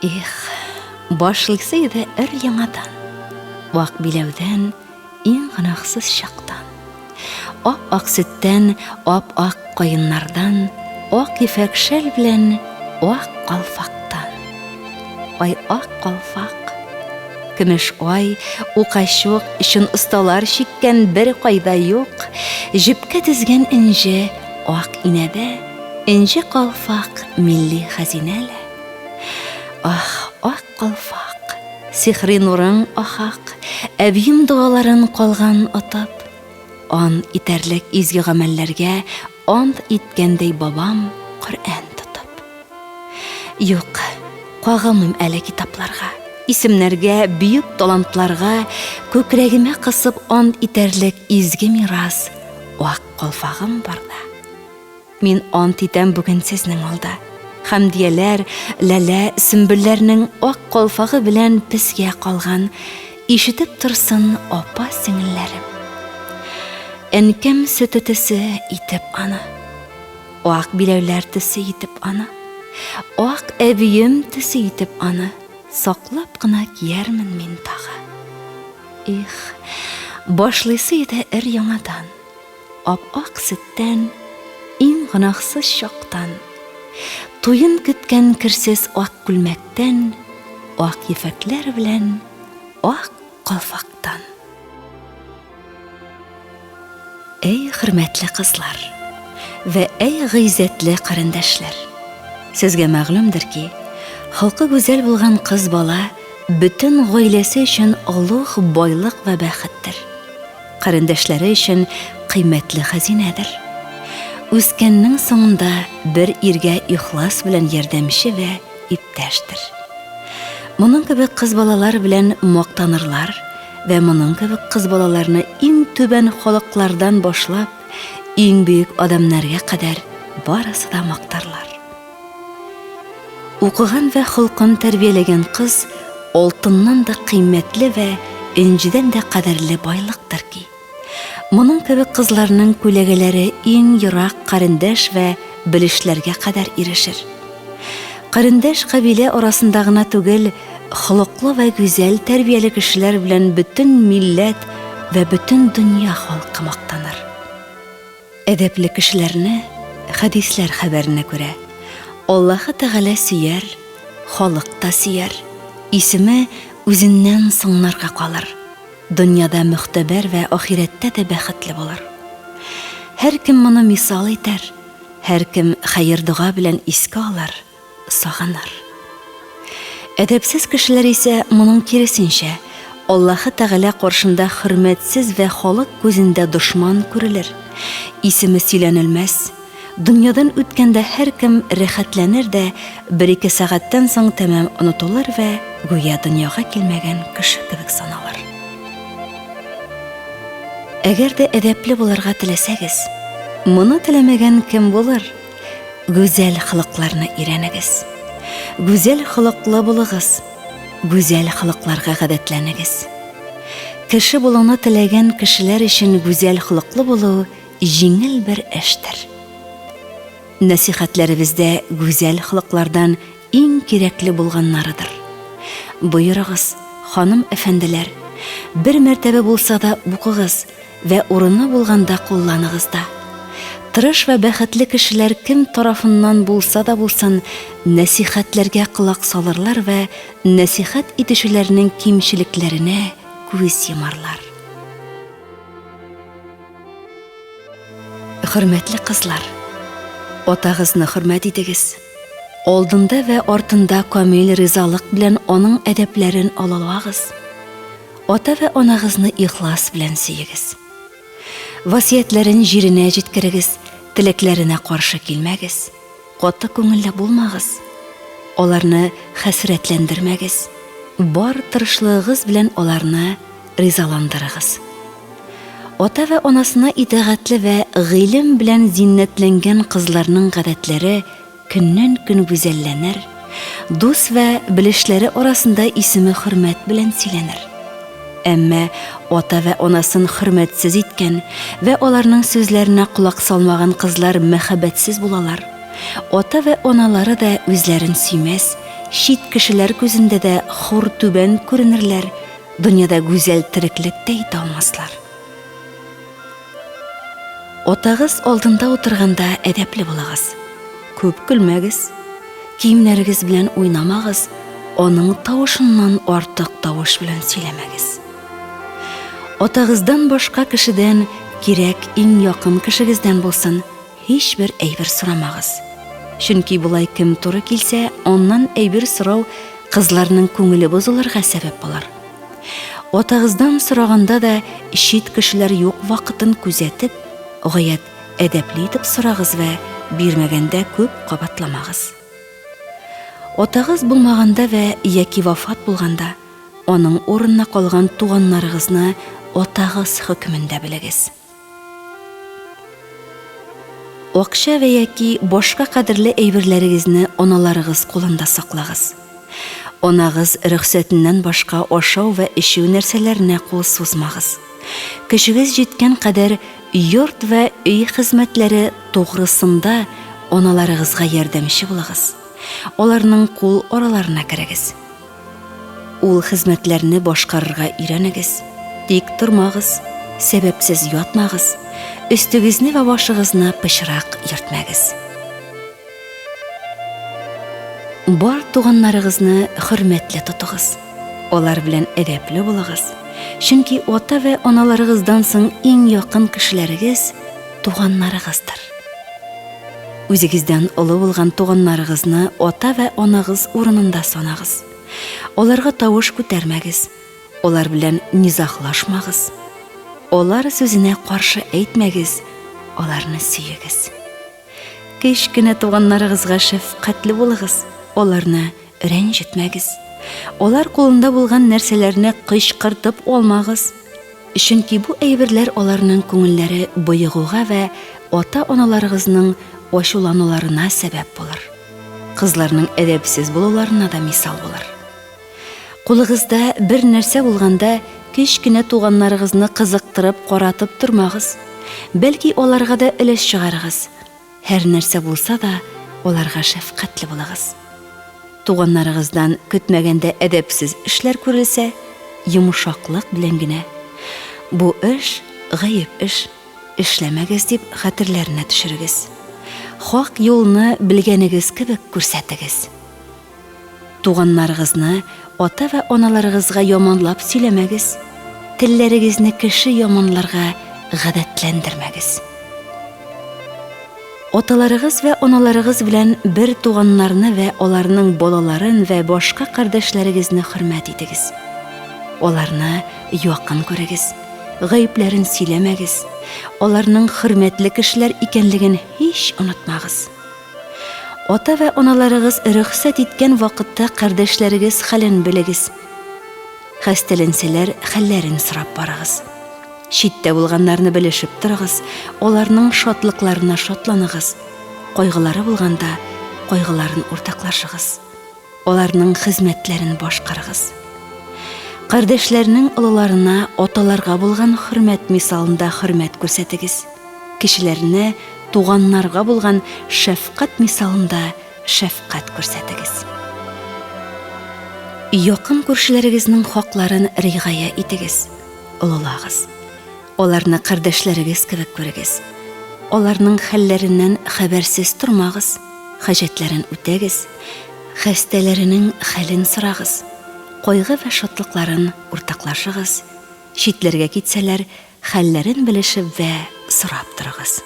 Их, башлыйсы иде өр-яңадан, Вак биләүдән, иң гөнаһсыз чактан. Ап-ак сөттән, ап-ак каеннардан, Ак ефәк шәл белән ак калфактан. Ай, ак калфак! Көмеш ай, укачук, чын осталар чиккән бер кайда юк, Җепкә тезгән энҗе, ак инәдә, Энҗе калфак, милли хәзинә лә. Ах, ак калфак, сихри нурың ахак, Әбием догаларын калган отып, Ан итәрлек изге гамәлләргә Ант иткәндәй бабам Коръән тотып. Юк, кагылмыйм әле китапларга, Исемнәргә, бөек талантларга, Күкрәгемә кысып ант итәрлек Изге мирас, ак калфагым барда. Мин ант итәм бүген сезнең алда. Хәмдияләр, Ләлә, Сөмбелләрнең ак калфагы белән безгә калган, ишетеп торсын апа-сеңелләрем. Әнкәм сөте төсе итеп аны, ак биләүләр төсе итеп аны, ак әбием төсе итеп аны саклап кына киярмен мин тагы. Их, башлыйсы иде өр-яңадан. Ап-ак сөттән, иң гөнаһсыз чактан, Туен көткән керсез ак күлмәктән, Ак ефәкләр белән ак калфактан. Әй, хөрмәтле кызлар вә әй, гыйззәтле карендәшләр! Сезгә мәгълүмдер ки, холкы гүзәл булган кыз бала бөтен гаиләсе өчен олуг байлык вә бәхеттер. Карендәшләре өчен кыйммәтле хәзинәдер. Үскәннең соңында бер иргә ихлас белән ярдәмче вә иптәштер. Моның кебек кыз балалар белән мактанырлар вә моның кебек кыз балаларны иң түбән халыклардан башлап, иң бөек адәмнәргә кадәр барысы да мактарлар. Укыган вә холкын тәрбияләгән кыз алтыннан да кыйммәтле вә энҗедән дә кадерле байлыктыр ки. Моның кебек кызларның күләгәләре иң ерак карендәш вә белешләргә кадәр ирешер. Карендәш кабилә арасында гына түгел, холыклы вә гүзәл тәрбияле кешеләр белән бөтен милләт вә бөтен дөнья халкы мактаныр. Әдәпле кешеләрне, хәдисләр хәбәренә күрә, Аллаһы Тәгалә сөяр, халык та сөяр, исеме үзеннән соңнарга калыр, дөньяда мөхтәбәр вә ахирәттә дә бәхетле булыр. Һәркем моны мисал итәр, һәркем хәер-дога белән искә алыр. сагыныр. Әдәпсез кешеләр исә моның киресенчә, Аллаһы Тәгалә каршында хөрмәтсез вә халык күзендә дошман күрелер, исеме сөйләнелмәс. Дөньядан үткәндә һәркем рәхәтләнер дә, бер-ике сәгатьтән соң тәмам онытылыр вә гүя дөньяга килмәгән кеше кебек саналыр. Әгәр дә әдәпле булырга теләсәгез, моны теләмәгән кем булыр? Гүзәл холыкларны өйрәнегез. Гүзәл холыклы булыгыз. Гүзәл холыкларга гадәтләнегез. Кеше булуны теләгән кешеләр өчен гүзәл холыклы булу җиңел бер эштер. Нәсихәтләребездә гүзәл холыклардан иң кирәкле булганнарыдыр. Боерыгыз, ханым-әфәнделәр, бер мәртәбә булса да укыгыз, Вә урыны булганда кулланыгыз да. Тырыш вә бәхетле кешеләр кем тарафыннан булса да булсын, нәсыйхәтләргә колак салырлар вә нәсыйхәт итүчеләрнең кимчелекләренә күз йомарлар. Хөрмәтле кызлар! Атагызны хөрмәт итегез. Алдында вә артында камил ризалык белән аның әдәпләрен алалагыз. Ата вә анагызны ихлас белән сөегез. Васыятьләрен җиренә җиткерегез, теләкләренә каршы килмәгез. Каты күңелле булмагыз. Аларны хәсрәтләндермәгез. Бар тырышлыгыгыз белән аларны ризаландырыгыз. Ата вә анасына итагатьле вә гыйлем белән зиннәтләнгән кызларның гадәтләре Көннән-көн гүзәлләнер, дус вә белешләре арасында исеме хөрмәт белән сөйләнер. Әмма ата вә анасын хөрмәтсез иткән вә аларның сүзләренә колак салмаган кызлар мәхәббәтсез булалар. Ата вә аналары да үзләрен сөймәс, чит кешеләр күзендә дә хур түбән күренерләр, дөньяда гүзәл тереклек тә итә алмаслар. Атагыз алдында утырганда әдәпле булыгыз. Күп көлмәгез. Киемнәрегез белән уйнамагыз, аның тавышыннан артык тавыш белән сөйләмәгез. Атагыздан башка кешедән, кирәк иң якын кешегездән булсын, һичбер әйбер сорамагыз. Чөнки болай кем туры килсә, аннан әйбер сорау кызларның күңеле бозылырга сәбәп булыр. Атагыздан сораганда да чит кешеләр юк вакытын күзәтеп, гаять әдәпле итеп сорагыз вә бирмәгәндә күп кабатламагыз. Атагыз булмаганда вә яки вафат булганда, аның урынына калган туганнарыгызны атагыз хөкемендә белегез. Акча вә яки башка кадерле әйберләрегезне аналарыгыз кулында саклагыз. Анагыз рөхсәтеннән башка ашау вә эчү нәрсәләренә кул сузмагыз. Көчегез җиткән кадәр йорт вә өй хезмәтләре тугрысында аналарыгызга ярдәмче булыгыз. Аларның кул араларына керегез. Ул хезмәтләрне башкарырга өйрәнегез. Тик тормагыз, сәбәпсез ятмагыз, өстегезне вә башыгызны пычрак йөртмәгез. Бар туганнарыгызны хөрмәтле тотыгыз. Алар белән әдәпле булыгыз. Чөнки ата вә аналарыгыздан соң иң якын кешеләрегез туганнарыгыздыр. Үзегездән олы булган туганнарыгызны ата вә анагыз урынында санагыз. Аларга тавыш күтәрмәгез, алар белән низаглашмагыз. Алар сүзенә каршы әйтмәгез, аларны сөегез. Кечкенә туганнарыгызга шәфкатьле булыгыз, аларны рәнҗетмәгез. Алар кулында булган нәрсәләрне кычкыртып алмагыз. Чөнки бу әйберләр аларның күңелләре боегуга вә ата-аналарыгызның ачулануларына сәбәп булыр. Кызларның әдәпсез булуларына да мисал булыр. Кулыгызда бер нәрсә булганда, кечкенә туганнарыгызны кызыктырып каратып тормагыз. Бәлки аларга да өлеш чыгарыгыз. Һәр нәрсә булса да, аларга шәфкатьле булыгыз. Туганнарыгыздан көтмәгәндә әдәпсез эшләр күрелсә, йомшаклык белән генә, Бу эш, гаеп эш, эшләмәгез, дип хәтерләренә төшерегез. Хак юлны белгәнегез кебек күрсәтегез. Туганнарыгызны ата вә аналарыгызга яманлап сөйләмәгез, телләрегезне кеше яманларга гадәтләндермәгез. Аталарыгыз вә аналарыгыз белән бер туганнарны вә аларның балаларын вә башка кардәшләрегезне хөрмәт итегез. Аларны якын күрегез, гаепләрен сөйләмәгез, аларның хөрмәтле кешеләр икәнлеген һич онытмагыз. Ата вә аналарыгыз рөхсәт иткән вакытта кардәшләрегез хәлен белегез. Хәстәләнсәләр, хәлләрен сорап барыгыз. Читтә булганнарны белешеп торыгыз, аларның шатлыкларына шатланыгыз, кайгылары булганда, кайгыларын уртаклашыгыз. Аларның хезмәтләрен башкарыгыз. Кардәшләрнең олыларына аталарга булган хөрмәт мисалында хөрмәт күрсәтегез. Кечеләренә туганнарга булган шәфкать мисалында шәфкать күрсәтегез. Якын күршеләрегезнең хакларын ригая итегез, олылагыз. Аларны кардәшләрегез кебек күрегез. Аларның хәлләреннән хәбәрсез тормагыз, хаҗәтләрен үтәгез, хәстәләренең хәлен сорагыз, кайгы вә шатлыкларын уртаклашыгыз, читләргә китсәләр, хәлләрен белешеп вә сорап торыгыз.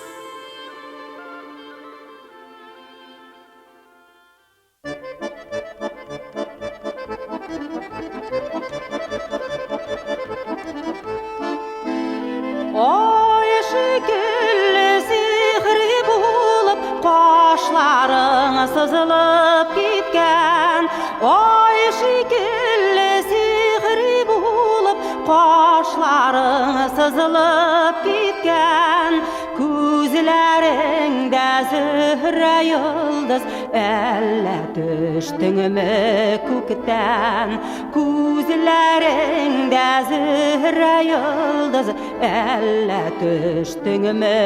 Ай шикелле сихри булып, кашларың сызылып киткән. Ай шикелле сихри булып, кашларың сызылып киткән. Күзләреңдә зөһрә йолдыз, әллә төштеңме күктән? Күзләреңдә зөһрә йолдыз, әллә төштеңме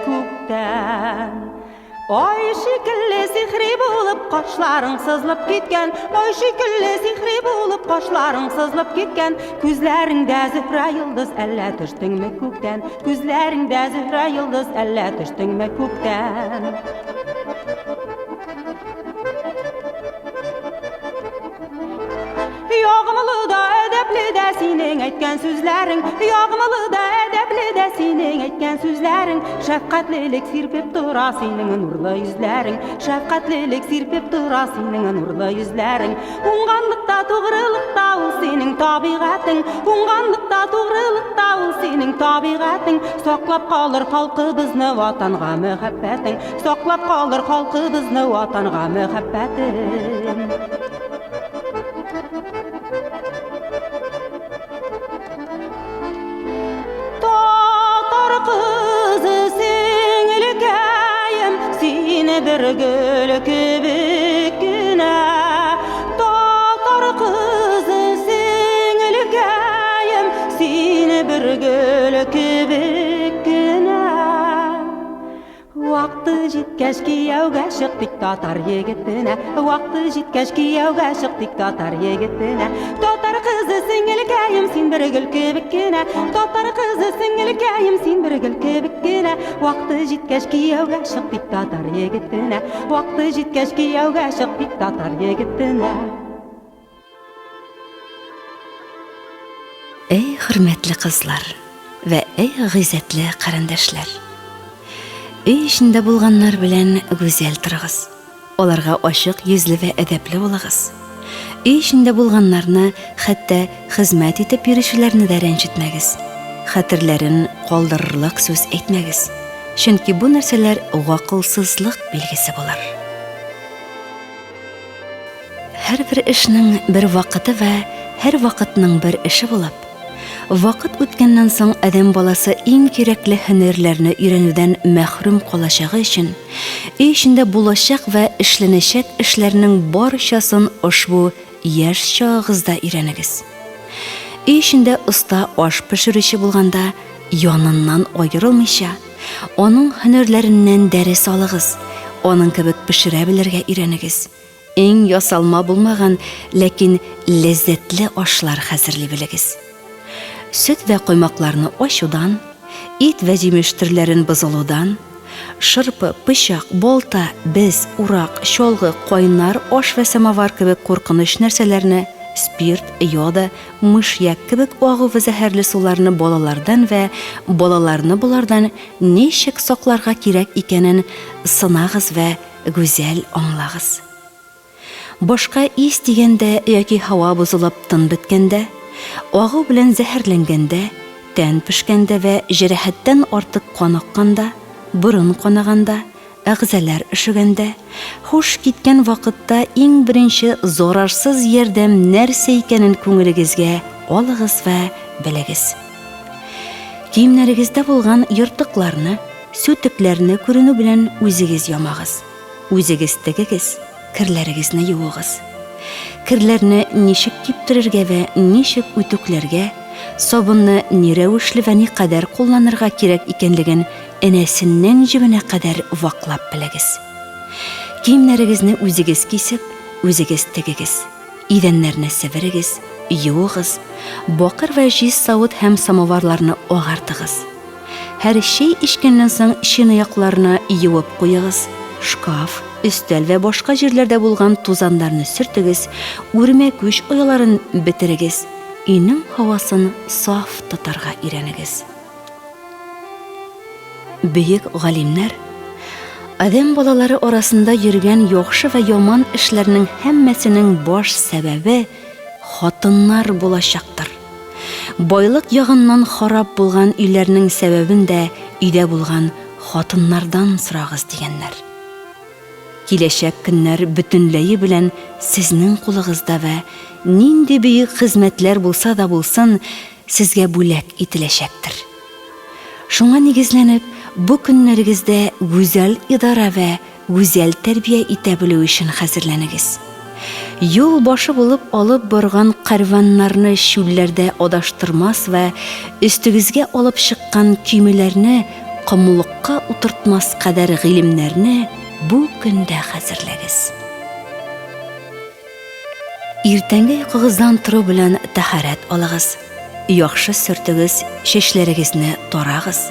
күктән? Ай шикелле сихри булып кашларың сызылып киткән, Ай шикелле сихри булып кашларың сызылып киткән, Күзләреңдә Зөһрә йолдыз, әллә төштеңме күктән? Күзләреңдә Зөһрә йолдыз, әллә төштеңме күктән? Ягымлы да, әдәпле дә синең әйткән сүзләрең, Ягымлы да, әдәпле дә синең әйткән сүзләрең, Шәфкатьлелек сирпеп тора синең нурлы йөзләрең, Шәфкатьлелек сирпеп тора синең нурлы йөзләрең. Уңганлыкта, тугрылыкта ул синең табигатең, Уңганлыкта, тугрылыкта ул синең табигатең, Саклап калыр халкыбызны Ватанга мәхәббәтең, Саклап калыр халкыбызны Ватанга мәхәббәтең. Татар кызы сеңелкәем, сине бер гөл кебек кенә. Татар кызы сеңелкәем, сине бер гөл кебек кенә. Вакыты җиткәч кияүгә чык тик татар егетенә. Вакыты җиткәч кияүгә чык тик татар егетенә. Татар кызы сеңелкәем, син бер гөл кебек кенә. Татар кызы сеңелкәем, син бер гөл кебек кенә. Вакыты җиткәч кияүгә чык тик татар егетенә. Вакыты җиткәч кияүгә чык тик татар егетенә. Әй хөрмәтле кызлар вә әй гыйззәтле карендәшләр! Өй эчендә булганнар белән гүзәл торыгыз. Аларга ачык йөзле вә әдәпле булыгыз. Өй эчендә булганнарны, хәтта хезмәт итеп йөрүчеләрне дә рәнҗетмәгез. Хәтерләрен калдырырлык сүз әйтмәгез. Чөнки бу нәрсәләр гакылсызлык билгесе булыр. Һәрбер эшнең бер вакыты вә һәр вакытның бер эше булып, вакыт үткәннән соң адәм баласы иң кирәкле һөнәрләрне өйрәнүдән мәхрүм калачагы өчен, өй эчендә булачак вә эшләнәчәк эшләрнең барчасын ошбу яшь чагыгызда өйрәнегез. Өй эчендә оста аш пешерүче булганда, яныннан аерылмыйча, Аның һөнәрләреннән дәрес алыгыз, аның кебек пешерә белергә өйрәнегез. Иң ясалма булмаган, ләкин ләззәтле ашлар хәзерли белегез. Сөт вә коймакларны ачудан, ит вә җимеш төрләрен бозылудан, шырпы, пычак, балта, без, урак, чалгы, кайнар аш вә самовар кебек куркыныч нәрсәләрне, спирт, йода, Мышьяк кебек агу вә зәһәрле суларны балалардан вә балаларны болардан ничек сакларга кирәк икәнен сынагыз вә гүзәл аңлагыз. Башка ис тигәндә яки һава бозылып тын беткәндә, агу белән зәһәрләнгәндә, тән пешкәндә вә җәрәхәттән артык кан акканда, борын канаганда, Әгъзалар өшегәндә, һуш киткән вакытта иң беренче зарарсыз ярдәм нәрсә икәнен күңелегезгә алыгыз вә белегез. Киемнәрегездә булган ертыкларны, сүтекләрне күренү белән үзегез ямагыз, үзегез тегегез, керләрегезне юыгыз. Керләрне ничек киптерергә вә ничек үтүкләргә, сабынны ни рәвешле вә никадәр кулланырга кирәк икәнлеген энәсеннән җебенә кадәр ваклап белегез. Киемнәрегезне үзегез кисеп, үзегез тегегез. Идәннәрне себерегез, юыгыз, бакыр вә җиз савыт һәм самоварларны агартыгыз. Һәр чәй эчкәннән соң чынаякларны юып куегыз, шкаф, өстәл вә башка җирләрдә булган тузаннарны сөртегез, үрмәкүч ояларын бетерегез, өйнең һавасын саф тотарга өйрәнегез. Бөек галимнәр адәм балалары арасында йөргән яхшы вә яман эшләрнең һәммәсенең баш сәбәбе хатыннар булачактыр. Байлык ягыннан харап булган өйләрнең сәбәбен дә өйдә булган хатыннардан сорагыз дигәннәр. Киләчәк көннәр бөтенләе белән сезнең кулыгызда вә нинди бөек хезмәтләр булса да булсын, сезгә бүләк ителәчәктер. Шуңа нигезләнеп, бу көннәрегездә гүзәл идарә вә гүзәл тәрбия итә белү өчен хәзерләнегез. Юл башы булып алып барган кәрваннарны чүлләрдә адаштырмас вә өстегезгә алып чыккан көймәләрне комлыкка утыртмас кадәр гыйлемнәрне бу көндә хәзерләгез. Иртәнге йокыгыздан тору белән тәһарәт алыгыз, яхшы сөртегез, чәчләрегезне тарагыз,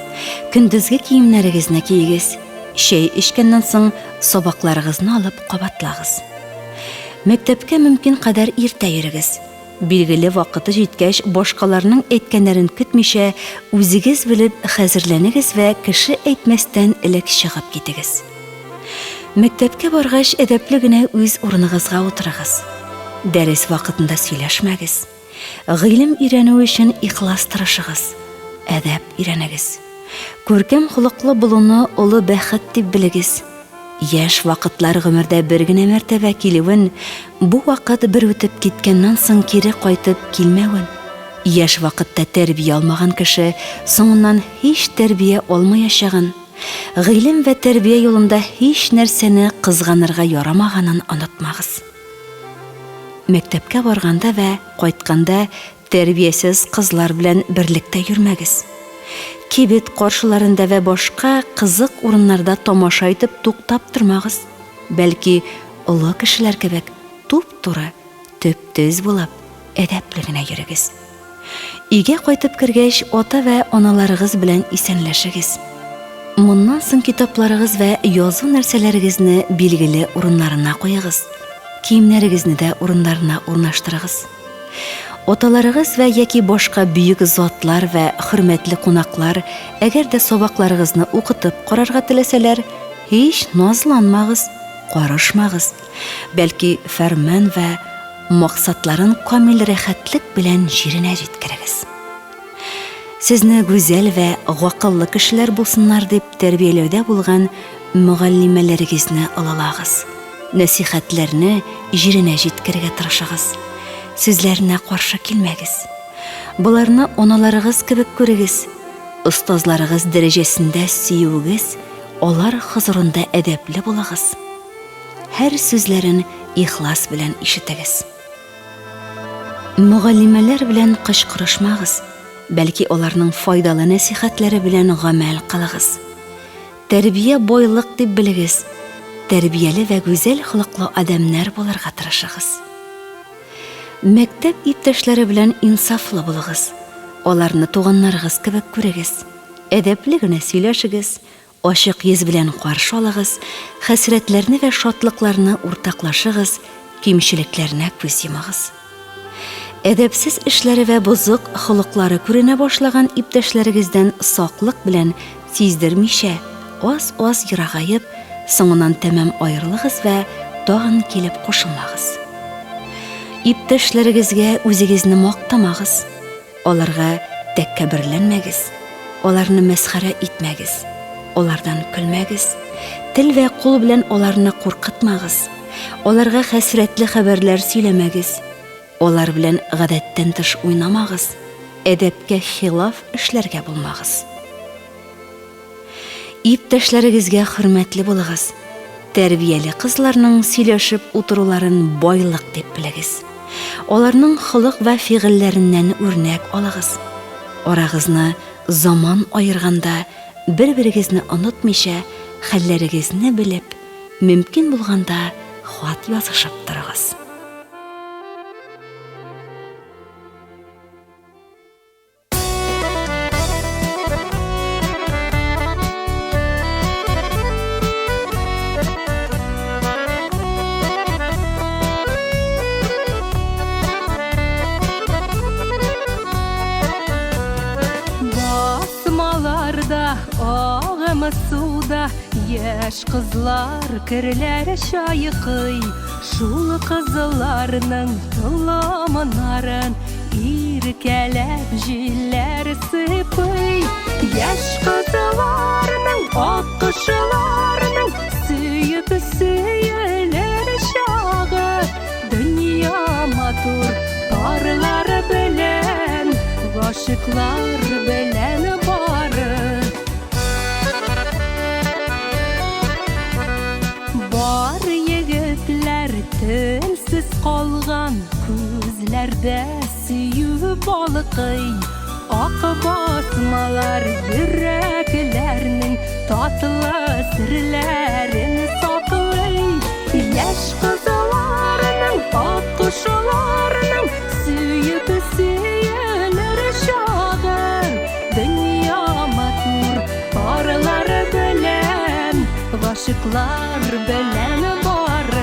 көндезге киемнәрегезне киегез, чәй эчкәннән соң сабакларыгызны алып кабатлагыз. Мәктәпкә мөмкин кадәр иртә йөрегез. Билгеле вакыты җиткәч, башкаларның әйткәннәрен көтмичә, үзегез белеп хәзерләнегез вә кеше әйтмәстән элек чыгып китегез. Мәктәпкә баргач, әдәпле генә үз урыныгызга утырыгыз. Дәрес вакытында сөйләшмәгез. Гыйлем өйрәнү өчен ихлас тырышыгыз, әдәп өйрәнегез. Күркәм холыклы булуны олы бәхет дип белегез. Яшь вакытлар гомердә бер генә мәртәбә килүен, бу вакыт бер үтеп киткәннән соң кире кайтып килмәвен, яшь вакытта тәрбия алмаган кеше соңыннан һич тәрбия алмаячагын, гыйлем вә тәрбия юлында һич нәрсәне кызганырга ярамаганын онытмагыз. Мәктәпкә барганда вә кайтканда Тәрбиясез кызлар белән берлектә йөрмәгез. Кибет каршыларында вә башка кызык урыннарда тамаша итеп туктап тормагыз, бәлки олы кешеләр кебек туп-туры, төп-төз булып, әдәпле генә йөрегез. Өйгә кайтып кергәч, ата вә аналарыгыз белән исәнләшегез. Моннан соң китапларыгыз вә язу нәрсәләрегезне билгеле урыннарына куегыз, киемнәрегезне дә урыннарына урнаштырыгыз. Аталарыгыз вә яки башка бөек затлар вә хөрмәтле кунаклар әгәр дә сабакларыгызны укытып карарга теләсәләр, һич назланмагыз, карышмагыз, бәлки фәрман вә максатларын камил рәхәтлек белән җиренә җиткерегез. Сезне гүзәл вә гакыллы кешеләр булсыннар дип тәрбияләүдә булган мөгаллимәләрегезне олылагыз, нәсыйхәтләрне җиренә җиткерергә тырышыгыз, сүзләренә каршы килмәгез. Боларны аналарыгыз кебек күрегез, остазларыгыз дәрәҗәсендә сөюегез, алар хозурында әдәпле булыгыз. Һәр сүзләрен ихлас белән ишетегез. Мөгаллимәләр белән кычкырышмагыз, бәлки аларның файдалы нәсихәтләре белән гамәл кылыгыз. Тәрбия байлык дип белегез, тәрбияле вә гүзәл холыклы адәмнәр булырга тырышыгыз. Мәктәп иптәшләре белән инсафлы булыгыз, аларны туганнарыгыз кебек күрегез, әдәпле генә сөйләшегез, Ачык йөз белән каршы алыгыз, хәсрәтләрне вә шатлыкларны уртаклашыгыз, кимчелекләренә күз йомыгыз. Әдәпсез эшләре вә бозык холыклары күренә башлаган иптәшләрегездән саклык белән, сиздермичә, аз-аз ерагаеп, соңыннан тәмам аерылыгыз вә тагын килеп кушылмагыз. Иптәшләрегезгә үзегезне мактамагыз. Аларга тәккәберләнмәгез, аларны мәсхәрә итмәгез, алардан көлмәгез, тел вә кул белән аларны куркытмагыз, аларга хәсрәтле хәбәрләр сөйләмәгез, алар белән гадәттән тыш уйнамагыз, әдәпкә хилаф эшләргә булмагыз. Иптәшләрегезгә хөрмәтле булыгыз. Тәрбияле кызларның сөйләшеп утыруларын байлык дип белегез. Аларның холык вә фигыльләреннән үрнәк алыгыз. Арагызны заман аерганда бер-берегезне онытмыйча, хәлләрегезне белеп, мөмкин булганда хат язышып торыгыз. Басмаларда агымы суда яшь кызлар керләре чайкый. Шул кызларның толымнарын Иркәләп җилләр сыйпый. Яшь кызларның, ак кошыларның Сөеп сөелер чагы. Дөнья матур парлар белән, Гашыйклар белән бары. Бар егетләр телсез калган, Күзләрдә сөю балкый. Ак басмалар йөрәкләрнең Татлы серләрен саклый. Гашыйклар белән бары.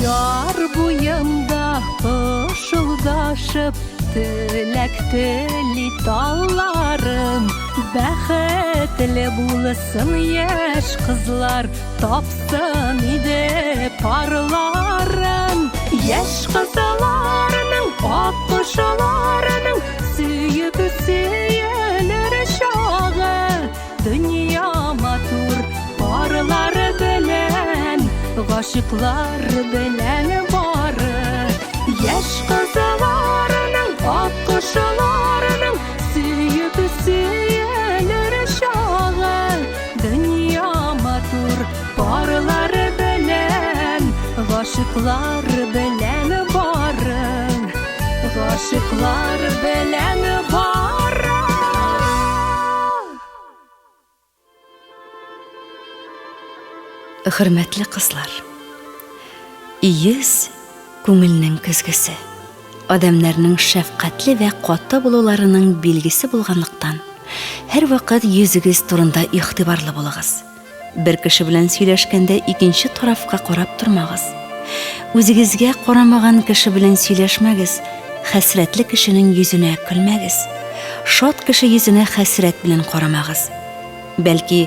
Яр буенда пышылдашып Теләк тели талларым. Бәхетле булсын яшь кызлар, Тапсын иде парларын. Яшь кызларның, ак кошларның Сөеп сөелер чагы. Дөнья матур парлар белән, Гашыйклар белән бары. Яшь кызларның, ак кошларның Сөеп сөелер чагы. Дөнья матур парлар белән, Гашыйклар белән бары. Гашыйклар белән бары. Хөрмәтле кызлар! Йөз, күңелнең көзгесе. Адәмнәрнең шәфкатьле вә каты булуларының билгесе булганлыктан, һәрвакыт йөзегез турында игътибарлы булыгыз. Бер кеше белән сөйләшкәндә икенче тарафка карап тормагыз. Үзегезгә карамаган кеше белән сөйләшмәгез, хәсрәтле кешенең йөзенә көлмәгез. Шат кеше йөзенә хәсрәт белән карамагыз. Бәлки,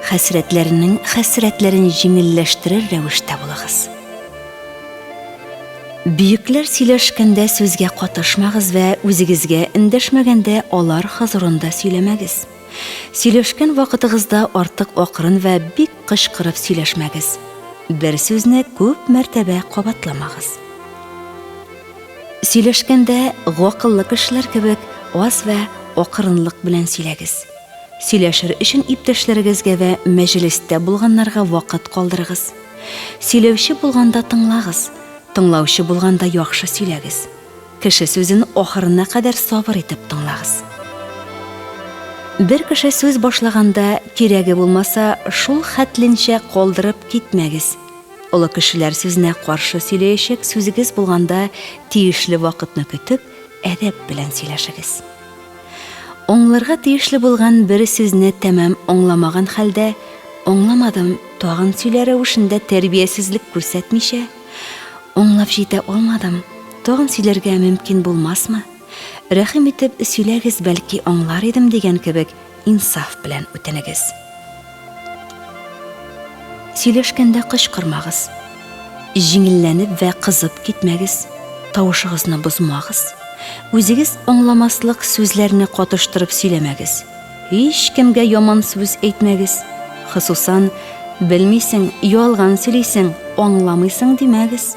хәсрәтләренең хәсрәтләрен җиңелләштерер рәвештә булыгыз. Бөекләр сөйләшкәндә сүзгә катышмагыз вә үзегезгә эндәшмәгәндә алар хозурында сөйләмәгез. Сөйләшкән вакытыгызда артык акрын вә бик кычкырып сөйләшмәгез. Бер сүзне күп мәртәбә кабатламагыз. Сөйләшкәндә гакыллы кешеләр кебек аз вә акрынлык белән сөйләгез. Сөйләшер өчен иптәшләрегезгә вә мәҗлестә булганнарга вакыт калдырыгыз. Сөйләүче булганда тыңлагыз, тыңлаучы булганда яхшы сөйләгез. Кеше сүзен ахырына кадәр сабыр итеп тыңлагыз. Бер кеше сүз башлаганда, кирәге булмаса, шул хәтленчә калдырып китмәгез. Олы кешеләр сүзенә каршы сөйләячәк сүзегез булганда, тиешле вакытны көтеп, әдәп белән сөйләшегез. Аңларга тиешле булган бер сүзне тәмам аңламаган хәлдә, аңламадым, тагын сөйлә рәвешендә тәрбиясезлек күрсәтмичә, Аңлап җитә алмадым, тагын сөйләргә мөмкин булмасмы? Рәхим итеп сөйләгез, бәлки аңлар идем дигән кебек инсаф белән үтенегез. Сөйләшкәндә кычкырмагыз. Җиңелләнеп вә кызып китмәгез, тавышыгызны бозмагыз. Үзегез аңламаслык сүзләрне катыштырып сөйләмәгез. Һичкемгә яман сүз әйтмәгез. Хосусан, белмисең, ялган сөйлисең, аңламыйсың димәгез.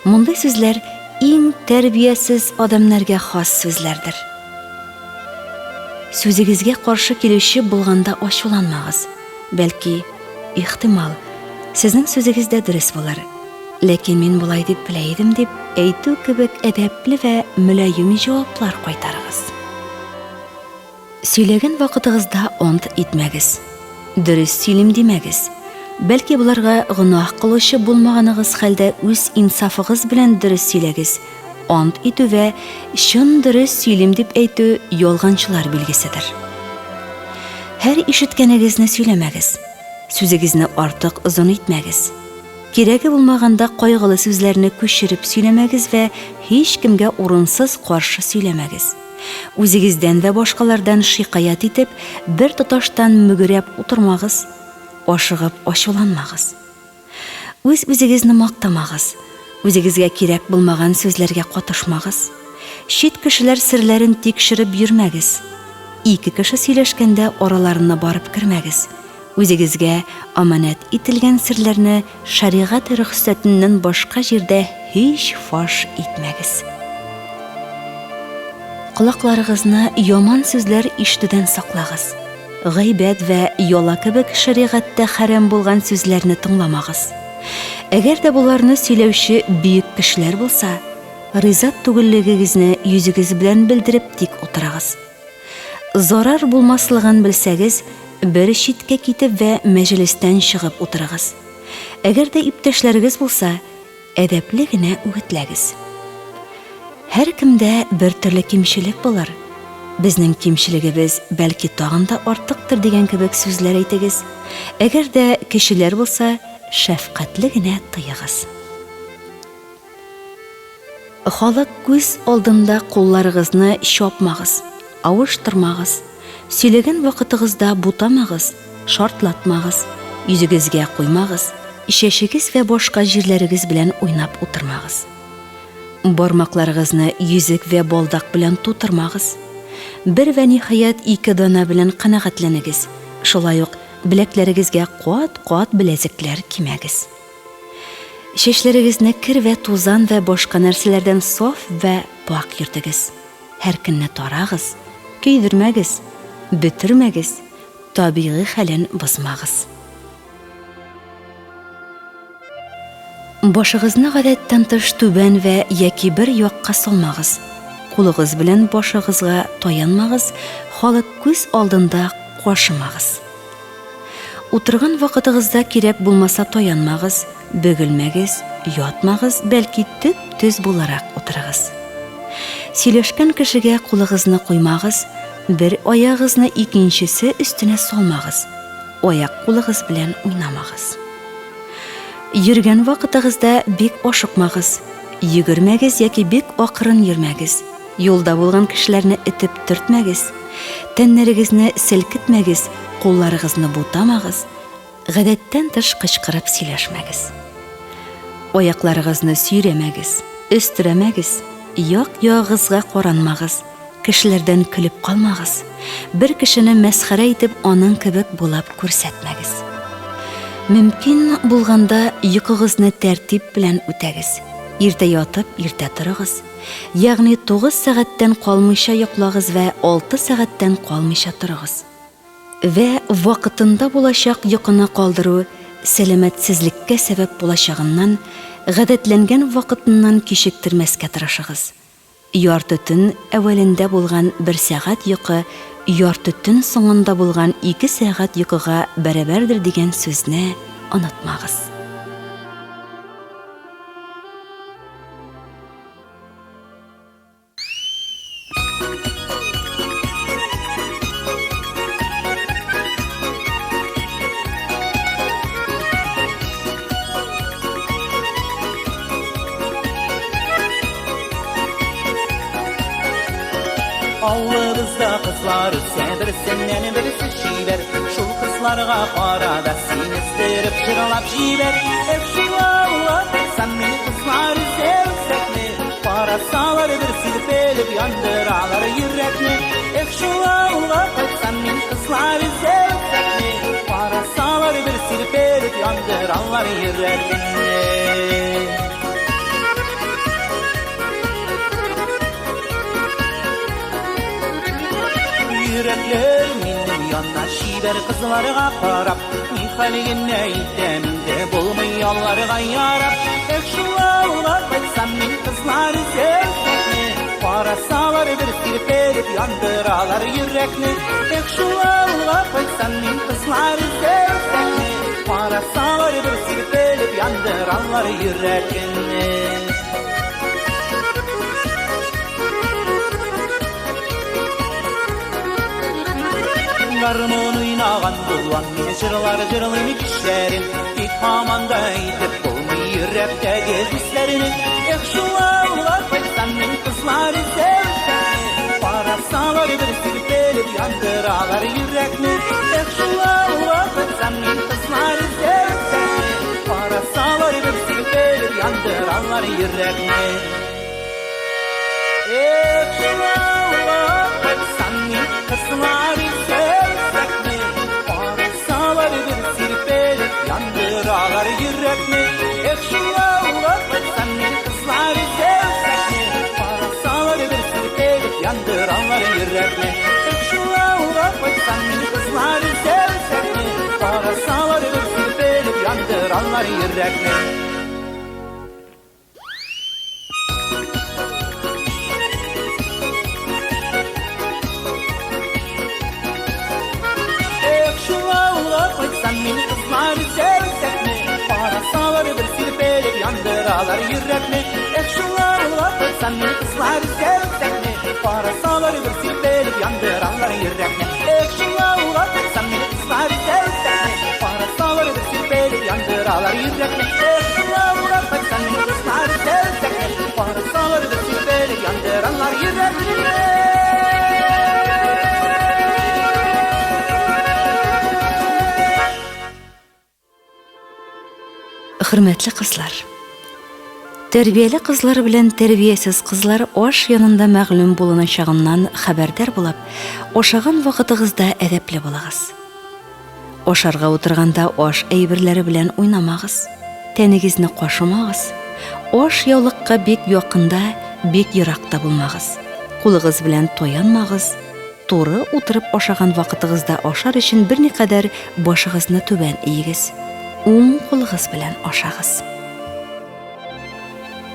Мондый сүзләр иң тәрбиясез адәмнәргә хас сүзләрдер. Сүзегезгә каршы килүче булганда ачуланмагыз. Бәлки, ихтимал, сезнең сүзегез дә дөрес булыр. Ләкин мин болай дип белә идем дип әйтү кебек әдәпле вә мөлаем җаваплар кайтарыгыз. Сөйләгән вакытыгызда ант итмәгез. Дөрес сөйлим димәгез. Бәлки боларга гөнаһ кылучы булмаганыгыз хәлдә үз инсафыгыз белән дөрес сөйләгез. Ант итү вә чын дөрес сөйлим дип әйтү ялганчылар билгеседер. Һәр ишеткәнегезне сөйләмәгез. Сүзегезне артык озын итмәгез. Кирәге булмаганда кайгылы сүзләрне күчереп сөйләмәгез вә һичкемгә урынсыз каршы сөйләмәгез. Үзегездән вә башкалардан шикаять итеп, бер тоташтан мөгерәп утырмагыз, ашыгып ачуланмагыз. Үз-үзегезне мактамагыз, үзегезгә кирәк булмаган сүзләргә катышмагыз. Чит кешеләр серләрен тикшереп йөрмәгез. Ике кеше сөйләшкәндә араларына барып кермәгез. Үзегезгә аманәт ителгән серләрне шәригать рөхсәтеннән башка җирдә һич фаш итмәгез. Колакларыгызны яман сүзләр ишетүдән саклагыз. Гайбәт вә яла кебек шәригатьтә хәрам булган сүзләрне тыңламагыз. Әгәр дә боларны сөйләүче бөек кешеләр булса, риза түгеллегегезне йөзегез белән белдереп тик утырыгыз. Зарар булмаслыгын белсәгез, Бер читкә китеп вә мәҗлестән чыгып утырыгыз. Әгәр дә иптәшләрегез булса, әдәпле генә үгетләгез. Һәркемдә бер төрле кимчелек булыр. Безнең кимчелегебез бәлки тагын да артыктыр дигән кебек сүзләр әйтегез. Әгәр дә кешеләр булса, шәфкатьле генә тыегыз. Халык күз алдында кулларыгызны чапмагыз, авыштырмагыз, сөйләгән вакытыгызда бутамагыз, шартлатмагыз, йөзегезгә куймагыз, чәчегез вә башка җирләрегез белән уйнап утырмагыз. Бармакларыгызны йөзек вә балдак белән тутырмагыз. Бер вә ниһаять ике данә белән канәгатьләнегез, шулай ук беләкләрегезгә кат-кат беләзекләр кимәгез. Чәчләрегезне кер вә тузан вә башка нәрсәләрдән саф вә пакь йөртегез. Һәр көнне тарагыз, көйдермәгез, бөтермәгез, табигый хәлен бозмагыз. Башыгызны гадәттән тыш түбән вә яки бер якка салмагыз. Кулыгыз белән башыгызга таянмагыз, халык күз алдында кашымагыз. Утырган вакытыгызда кирәк булмаса таянмагыз, бөгелмәгез, ятмагыз, бәлки төп-төз буларак утырыгыз. Сөйләшкән кешегә кулыгызны куймагыз, бер аягыгызны икенчесе өстенә салмагыз, аяк-кулыгыз белән уйнамагыз. Йөргән вакытыгызда бик ашыкмагыз, йөгермәгез яки бик акрын йөрмәгез. Юлда булган кешеләрне этеп төртмәгез, тәннәрегезне селкетмәгез, кулларыгызны бутамагыз, гадәттән тыш кычкырып сөйләшмәгез. Аякларыгызны сөйрәмәгез, өстерәмәгез, як-ягыгызга каранмагыз, кешеләрдән көлеп калмагыз, бер кешене мәсхәрә итеп аның кебек булып күрсәтмәгез. Мөмкин булганда йокыгызны тәртип белән үтәгез. Иртә ятып, иртә торыгыз. Ягъни 9 сәгатьтән калмыйча йоклагыз вә 6 сәгатьтән калмыйча торыгыз. Вә вакытында булачак йокыны калдыру сәламәтсезлеккә сәбәп булачагыннан, гадәтләнгән вакытыннан кичектермәскә тырышыгыз. Ярты төн әүвәлендә булган бер сәгать йокы ярты төн соңында булган ике сәгать йокыга бәрабәрдер дигән сүзне онытмагыз. Авылыбызда кызлар үсә, берсеннән берсе чибәр. Шул кызларга кара да син өстереп җырлап җибәр. Эх, шул авылга кайтсам мин кызлар үсә үсәкне. Карасалар бер сирпелеп яндыралар йөрәкне. Эх, шул авылга кайтсам мин кызлар үсә үсәкне. Карасалар бер сирпелеп яндыралар йөрәкне. Йөрәкләр минем яна чибәр кызларга карап, ни хәл генә итәм инде, булмый аларга ярап. Эх, шул авылга кайтсам мин кызлар үзәкне, карасалар бер сирпелеп яндыралар йөрәкне. Эх, шул авылга кайтсам мин кызлар үзәкне, карасалар бер сирпелеп яндыралар йөрәкне. Гармун уйнаган булам мин, җырлар җырлыйм кичләрен, тик һаман да әйтеп булмый йөрәктәге хисләрне. Эх, шул авылга кайтсам мин кызлар эзләп, карасалар бер сирпелеп яндыралар йөрәкне. Эх, шул авылга кайтсам мин кызлар эзләп, карасалар бер сирпелеп яндыралар йөрәкне. Эх, шул авылга кайтсам мин кызлар эзләп, карасалар бер сирпелеп яндыралар йөрәкне. Эх, шул авылга кайтсам мин кызлар эзләп, карасалар бер сирпелеп яндыралар йөрәкне. Эх, шул авылга кайтсам мин кызлар эзләп, карасалар бер сирпелеп яндыралар йөрәкне. Эх, шул кайтсам, мине кызлар эзләп үзәкне. Карасалар бер сирпелеп яндыралар йөрәкне. Эх, шул авылга кайтсам, мине кызлар эзләп үзәкне. Карасалар бер сирпелеп яндыралар йөрәкне. Эх, шул авылга кайтсам, мине кызлар эзләп үзәкне. Карасалар бер сирпелеп яндыралар йөрәкне. Хөрмәтле кызлар! Тәрбияле кызлар белән тәрбиясез кызлар аш янында мәгълүм булыначагыннан хәбәрдар булып, ашаган вакытыгызда әдәпле булыгыз. Ашарга утырганда аш әйберләре белән уйнамагыз, тәнегезне кашымагыз, аш яулыкка бик якында, бик еракта булмагыз, кулыгыз белән таянмагыз, Туры утырып ашаган вакытыгызда ашар өчен берникадәр башыгызны түбән иегез. Уң кулыгыз белән ашагыз.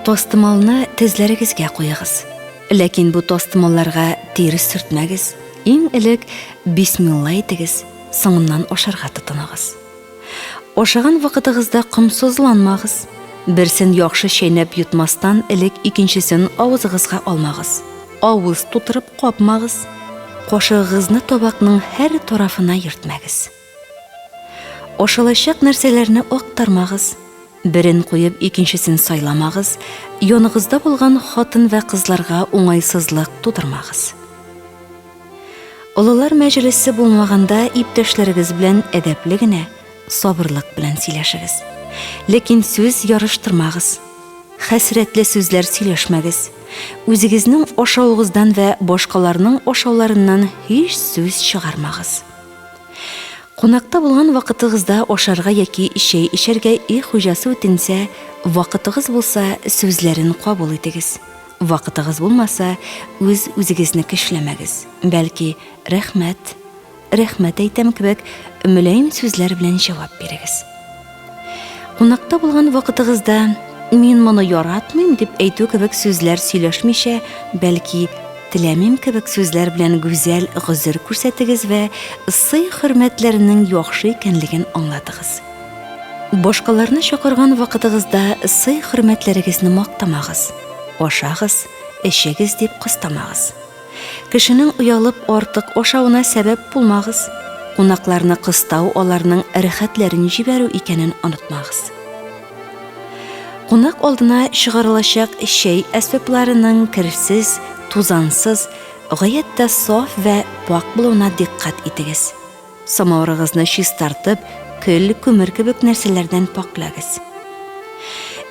Тастымалны тезләрегезгә куегыз. Ләкин бу тастымалларга тирес сөртмәгез. Иң элек бисмилла әйтегез, соңыннан ашарга тотыныгыз. Ашаган вакытыгызда комсызланмагыз. Берсен яхшы чәйнәп йотмастан элек икенчесен авызыгызга алмагыз. Авыз тутырып капмагыз. Кашыгыгызны табакның һәр тарафына йөртмәгез. Ашалачак нәрсәләрне актармагыз. Берен куеп икенчесен сайламагыз, яныгызда булган хатын вә кызларга уңайсызлык тудырмагыз. Олылар мәҗлесе булмаганда иптәшләрегез белән әдәпле генә, сабырлык белән сөйләшегез. Ләкин сүз ярыштырмагыз. Хәсрәтле сүзләр сөйләшмәгез. Үзегезнең ашавыгыздан вә башкаларның ашауларыннан һич сүз чыгармагыз. Кунакта булган вакытыгызда ашарга яки чәй эчәргә өй хуҗасы үтенсә, вакытыгыз булса, сүзләрен кабул итегез. Вакытыгыз булмаса, үз-үзегезне көчләмәгез, бәлки, рәхмәт, рәхмәт әйтәм кебек мөлаем сүзләр белән җавап бирегез. Кунакта булган вакытыгызда мин моны яратмыйм дип әйтү кебек сүзләр сөйләшмичә, бәлки, теләмим кебек сүзләр белән гүзәл гозер күрсәтегез вә сый-хөрмәтләренең яхшы икәнлеген аңлатыгыз. Башкаларны чакырган вакытыгызда сый-хөрмәтләрегезне мактамагыз, ашагыз, эчегез дип кыстамагыз. Кешенең оялып артык ашавына сәбәп булмагыз, кунакларны кыстау аларның рәхәтләрен җибәрү икәнен онытмагыз. Кунак алдына чыгарылачак чәй әсбапларының керсез, тузансыз, гаять тә саф вә пакь булуына дикъкать итегез. Самавырыгызны чистартып, көл, күмер кебек нәрсәләрдән пакьләгез.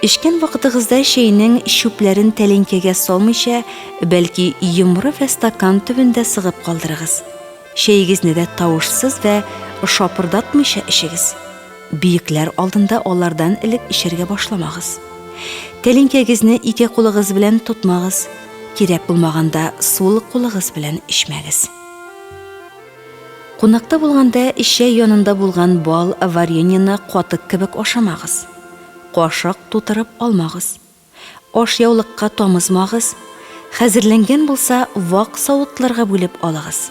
Эчкән вакытыгызда чәйнең чүпләрен тәлинкәгә салмыйча, бәлки йомры вә стакан төбендә сыгып калдырыгыз. Чәегезне дә тавышсыз вә шапырдатмыйча эчегез. Биекләр алдында алардан элек эчәргә башламагыз. Тәлинкәгезне ике кулыгыз белән тотмагыз, кирәк булмаганда сул кулыгыз белән эчмәгез. Кунакта булганда чәй янында булган бал, вареньены катык кебек ашамагыз. Кашык тутырып алмагыз. Ашъяулыкка тамызмагыз. Хәзерләнгән булса, вак савытларга бүлеп алыгыз.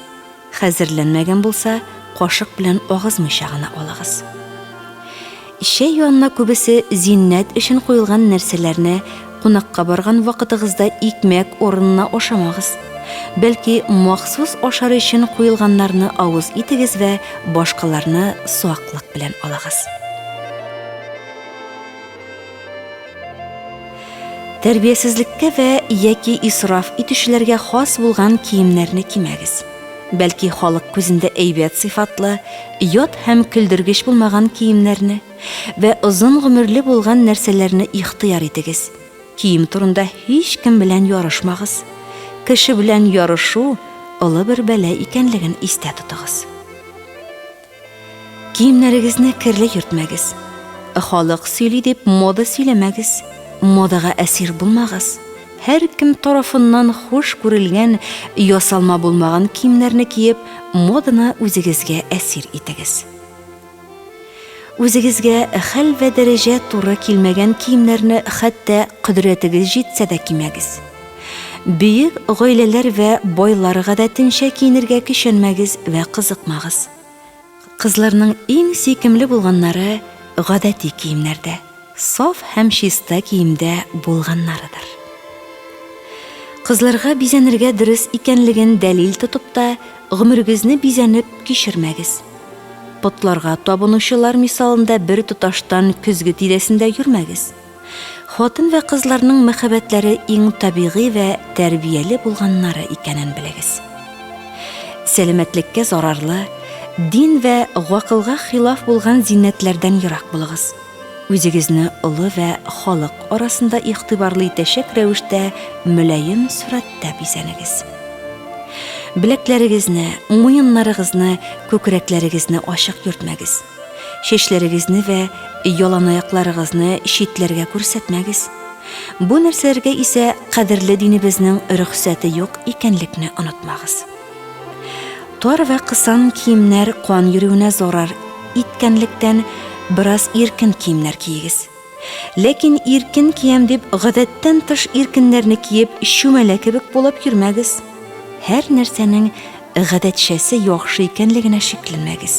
Хәзерләнмәгән булса, кашык белән агызмыйча гына алыгыз. Чәй янына күбесе зиннәт өчен куелган нәрсәләрне кунакка барган вакытыгызда икмәк урынына ашамагыз. Бәлки, махсус ашар өчен куелганнарны авыз итегез вә башкаларны саклык белән алыгыз. Тәрбиясезлеккә вә яки исраф итүчеләргә хас булган киемнәрне кимәгез. Бәлки халык күзендә әйбәт сыйфатлы, ят һәм көлдергеч булмаган киемнәрне вә озын гомерле булган нәрсәләрне ихтыяр итегез. Кием турында һичкем белән ярышмагыз. Кеше белән ярышу олы бер бәла икәнлеген истә тотыгыз. Киемнәрегезне керле йөртмәгез. Халык сөйли дип мода сөйләмәгез. Модага әсир булмагыз. Һәркем тарафыннан хуш күрелгән, ясалма булмаган киемнәрне киеп, моданы үзегезгә әсир итегез. Үзегезгә хәл вә дәрәҗә туры килмәгән киемнәрне хәтта кодрәтегез җитсә дә кимәгез. Бөек гаиләләр вә байлар гадәтенчә киенергә көчәнмәгез вә кызыкмагыз. Кызларның иң сөйкемле булганнары гадәти киемнәрдә, саф һәм чиста киемдә булганнарыдыр. Кызларга бизәнергә дөрес икәнлеген дәлил тотып та, гомерегезне бизәнеп кичермәгез. Потларга табынучылар мисалында бер тоташтан көзге тирәсендә йөрмәгез. Хатын вә кызларның мәхәббәтләре иң табигый вә тәрбияле булганнары икәнен белегез. Сәламәтлеккә зарарлы, дин вә гакылга хилаф булган зиннәтләрдән ерак булыгыз. Үзегезне олы вә халык арасында игътибарлы итәчәк рәвештә мөлаем сурәттә бизәнегез. Беләкләрегезне, муеннарыгызны, күкрәкләрегезне ачык йөртмәгез. Чәчләрегезне вә яланаякларыгызны читләргә күрсәтмәгез. Бу нәрсәләргә исә кадерле динебезнең рөхсәте юк икәнлекне онытмагыз. Тар вә кысан киемнәр кан йөрүенә зарар иткәнлектән, бераз иркен киемнәр киегез. Ләкин иркен киям дип, гадәттән тыш иркеннәрне киеп, чүмәлә кебек булып йөрмәгез. Һәр нәрсәнең гадәтчәсе яхшы икәнлегенә шикләнмәгез.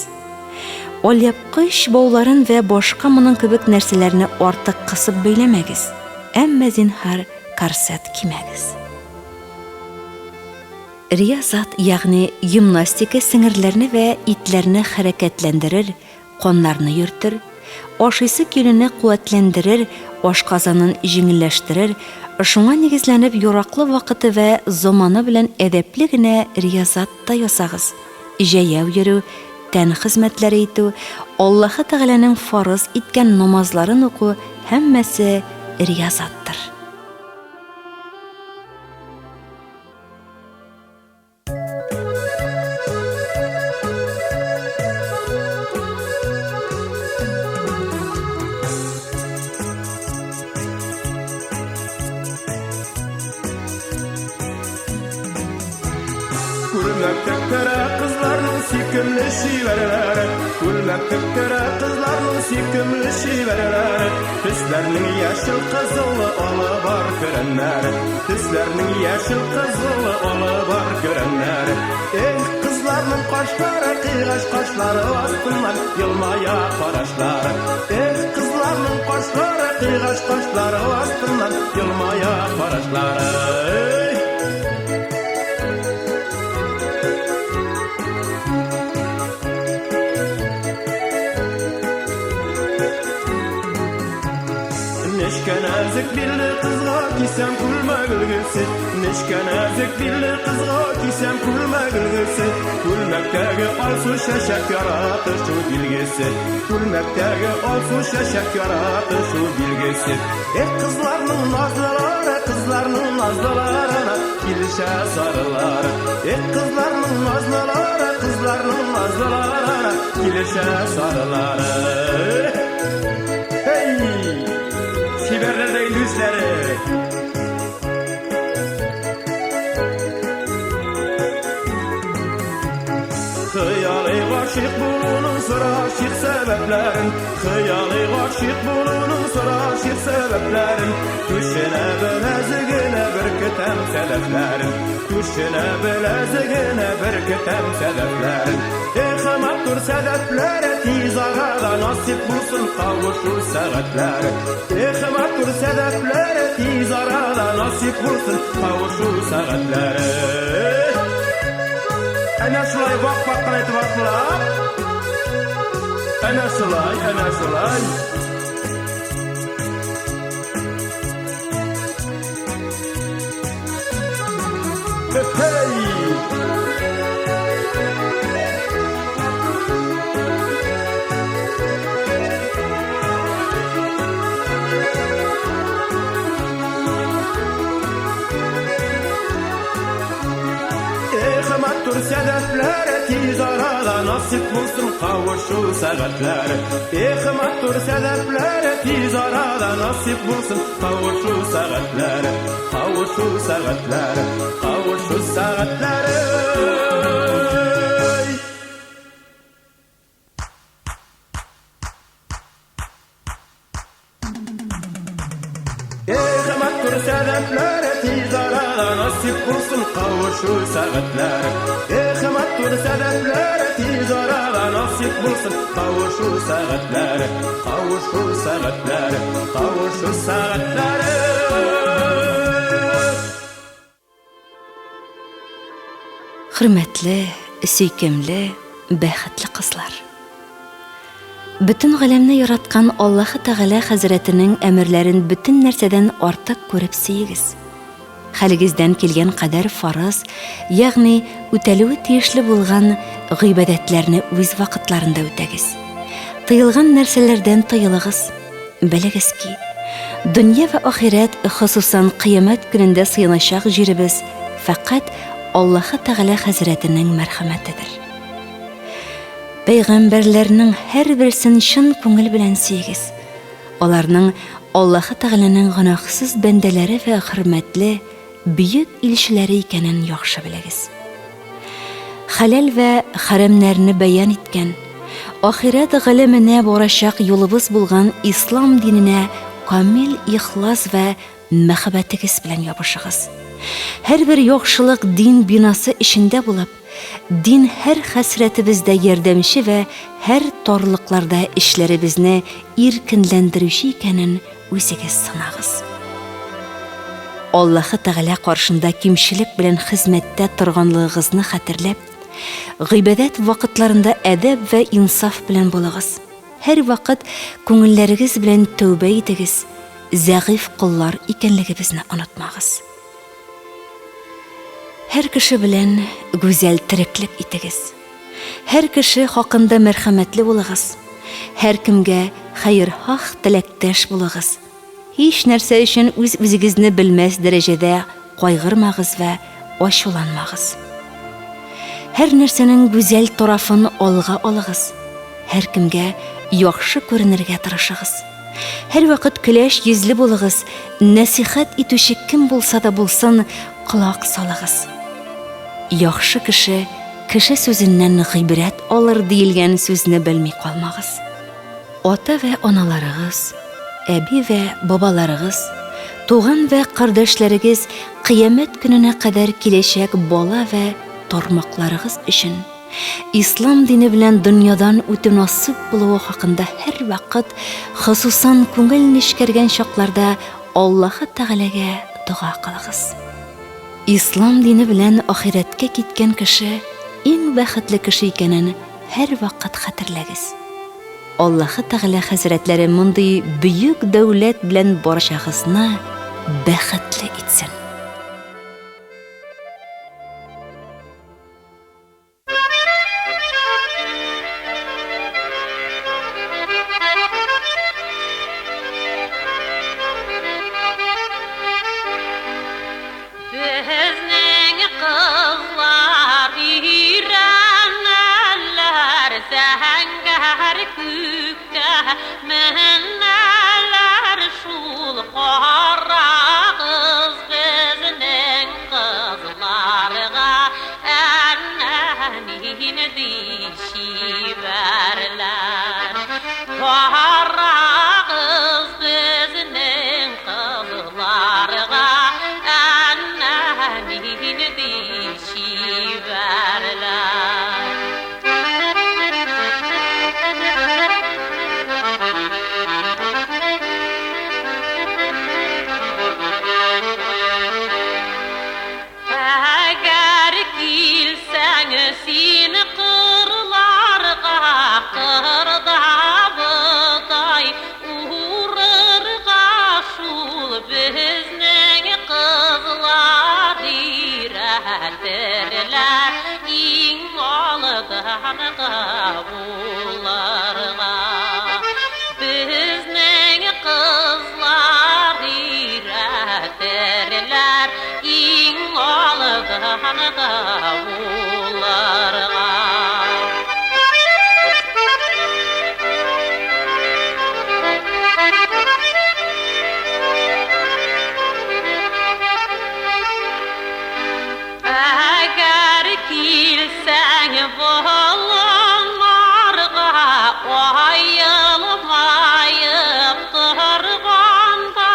Алъяпкыч бауларын вә башка моның кебек нәрсәләрне артык кысып бәйләмәгез, әмма зинһар корсет кимәгез. Риязат, ягъни гимнастика сеңерләрне вә итләрне хәрәкәтләндерер, каннарны йөртер, ашыйсы килүне куәтләндерер, ашказанын җиңелләштерер, шуңа нигезләнеп яраклы вакыты вә заманы белән әдәпле генә риязат та ясагыз. Җәяү йөрү, тән хезмәтләре итү, Аллаһы Тәгаләнең фарыз иткән намазларын уку һәммәсе риязаттыр. Күлмәк тектерә кызларның сөйкемле чибәрләре. Күлмәк тектерә кызларның сөйкемле чибәрләре. Төсләрнең яшел, кызылы, алы бар көрәннәре. Төсләрнең яшел, кызылы, алы бар көрәннәре. Эх, кызларның кашлары, кыйгач кашлары астыннан елмая карашлары. Эх, кызларның кашлары, кыйгач кашлары астыннан елмая карашлары. Эй! Нечкә нәзек билле кызга кисәм күлмәк өлгесе. Нечкә нәзек билле кызга кисәм күлмәк өлгесе. Күлмәктәге алсу чәчәк яратышу билгесе. Күлмәктәге алсу чәчәк яратышу билгесе. Эх, кызларның назлылары, кызларның назлыларына килешә сарылары. Эх, кызларның назлылары, кызларның назлыларына килешә сарылары. Hey! Чибәрләр дә инде үзләре. Хыялый гашыйк булуның сорашыйк сәбәпләрен. Хыялый гашыйк булуның сорашыйк сәбәпләрен. Түшенә беләзегенә беркетәм сәдәфләрен. Түшенә беләзегенә беркетәм сәдәфләрен. Эх, матур сәдәфләре, тиз арада насыйп булсын кавышу сәгатьләре. Эх, матур сәдәфләре, тиз арада насыйп булсын кавышу сәгатьләре. Әнә шулай вак-вак кына итеп атлап. Әнә шулай, әнә шулай. Hey! Эх, матур сәдәфләре, тиз арада насыйп булсын кавышу сәгатьләре. Эх, матур сәдәфләре, тиз арада насыйп булсын кавышу сәгатьләре. Кавышу сәгатьләре, кавышу сәгатьләре. Эх, матур сәдәпләре, тиз арада насыйп булсын кавышу сәгатьләре. Эх, матур сәдәпләре, тиз арада насыйп булсын кавышу сәгатьләре. Кавышу сәгатьләре, кавышу сәгатьләре. Хөрмәтле, сөйкемле, бәхетле кызлар! Бөтен галәмне яраткан Аллаһы Тәгалә хәзрәтенең әмерләрен бөтен нәрсәдән артык күреп сөегез. Хәлегездән килгән кадәр фарыз, ягъни үтәлүе тиешле булган гыйбадәтләрне үз вакытларында үтәгез. Тыелган нәрсәләрдән тыелыгыз. Белегез ки, дөнья вә ахирәт, хосусан кыямәт көнендә сыеначак җиребез фәкать Аллаһы Тәгалә хәзрәтенең мәрхәмәтедер. Пәйгамбәрләрнең һәрберсен чын күңел белән сөегез. Аларның Аллаһы Тәгаләнең гөнаһсыз бәндәләре вә хөрмәтле, бөек илчеләре икәнен яхшы белегез. Хәләл вә хәрәмнәрне бәян иткән, ахирәт галәменә барачак юлыбыз булган ислам диненә камил ихлас вә мәхәббәтегез белән ябышыгыз. Һәрбер яхшылык дин бинасы эчендә булып, дин һәр хәсрәтебездә ярдәмче вә һәр тарлыкларда эчләребезне иркенләндерүче икәнен үзегез сынагыз. Аллаһы Тәгалә каршында кимчелек белән хезмәттә торганлыгыгызны хәтерләп, гыйбадәт вакытларында әдәп вә инсаф белән булыгыз. Һәрвакыт күңелләрегез белән тәүбә итегез, зәгыйфь коллар икәнлегебезне онытмагыз. Һәр кеше белән гүзәл тереклек итегез. Һәр кеше хакында мәрхәмәтле булыгыз. Һәркемгә хәерхаһ теләктәш булыгыз. Һич нәрсә өчен үз-үзегезне белмәс дәрәҗәдә кайгырмагыз вә ачуланмагыз. Һәр нәрсәнең гүзәл тарафын алга алыгыз. Һәркемгә яхшы күренергә тырышыгыз. Һәрвакыт көләч йөзле булыгыз, нәсыйхәт итүче кем булса да булсын, колак салыгыз. Яхшы кеше кеше сүзеннән гыйбрәт алыр диелгән сүзне белми калмагыз. Ата вә аналарыгыз, әби вә бабаларыгыз, туган вә кардәшләрегез кыямәт көненә кадәр киләчәк бала вә тармакларыгыз өчен Ислам дине белән дөньядан үтү насыйп булуы хакында һәрвакыт, хосусан күңел нечкәргән чакларда Аллаһы Тәгаләгә дога кылыгыз. Ислам дине белән ахирәткә киткән кеше иң бәхетле кеше икәнен һәрвакыт хәтерләгез. Аллаһы Тәгалә хәзрәтләре мондый бөек дәүләт белән барчагызны бәхетле итсен. Безнең кызлар өйрәнәләр зәңгәр күккә менәләр шул карагыз безнең кызларга әнә нинди чибәрләр. Карагыз безнең кызларга әнә нинди чибәрләр. Әгәр килсәң син кырларга, кырда бодай урырга, шул безнең кызлар өйрәтерләр иң алдынгы булырга. Безнең кызлар өйрәтерләр иң алдынгы булырга. Әгәр килсәң болыннарга, аелмаеп торганда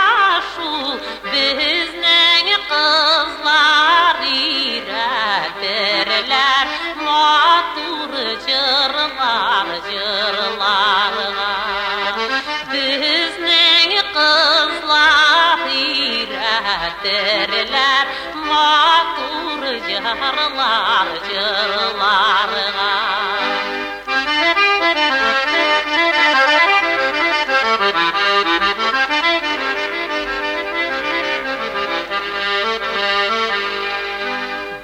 шул безнең кызлар өйрәтерләр. җырлар җырларга.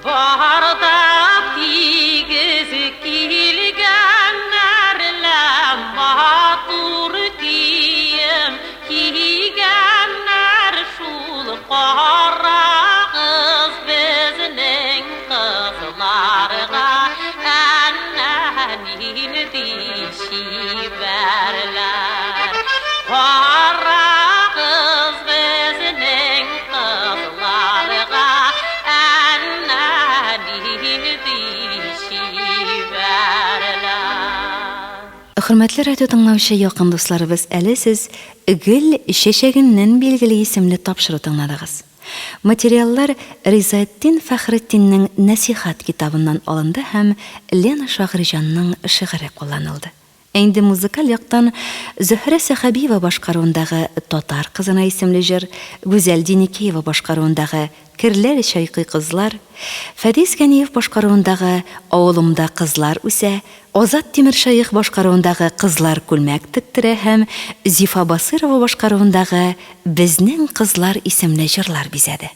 Бар да тигез килгәннәр лә, матур кием кигәннәр, шул карагыз безнең кызларга, әнә нинди чибәрләр. Карагыз безнең кызларга, әнә нинди чибәрләр. Хөрмәтле радио тыңлаучы якын дусларыбыз, әле сез Гөл чәчәгеннән билгеле исемле тапшыру тыңладыгыз. Материаллар Ризаэтдин Фәхретдиннең Нәсыйхәт китабыннан алынды һәм Лена Шагыйрьҗанның шигыре кулланылды. Ә инде музыкаль яктан Зөһрә Сәхәбиева башкаруындагы Татар кызына исемле җыр, Гүзәл Деникеева башкаруындагы Керләр чайкый кызлар, Фәдис Ганиев башкаруындагы Авылымда кызлар үсә, Азат Тимершәех башкаруындагы Кызлар күлмәк тектерә һәм Зифа Басыйрова башкаруындагы Безнең кызлар исемле җырлар бизәде.